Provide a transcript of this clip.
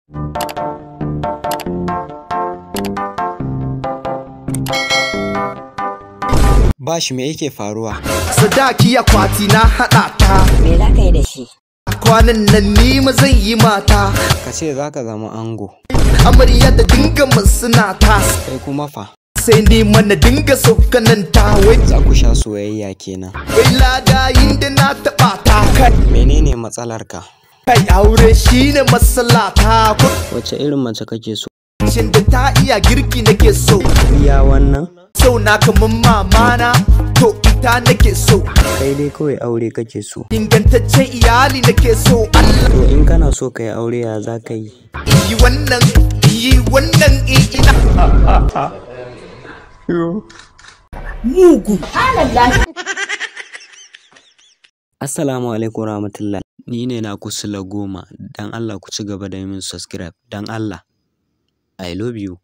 Bash, me yake faruwa? Sadaki akwati na haɗa ta. Me za ka yi da shi? Kwanan nan ni ma zan yi mata. Ka ce za ka zama ango. Amarya ta dinga masuna ta. Kai kuma fa? Sai ni mana dinga saukanan ta. Wai za ku sha soyayya kenan. Wai lada inda na taɓa ta. Kai. Menene matsalar ka? Kai aure shine matsala ta. Wace irin mace kake so? Shin da ta iya girki nake so. Iya wannan? So na kaman mamana, to ita nake so. Kai dai kawai aure kake so. Ingantaccen iyali nake so Allah. To in kana so ka yi aure ya za ka yi? Yi wannan, yi wannan, ina. Mugu. Assalamu alaikum warahmatullahi. Ni ne na Sule Goma. Dan Allah ku ci gaba da yi min subscribe. Dan Allah. I love you.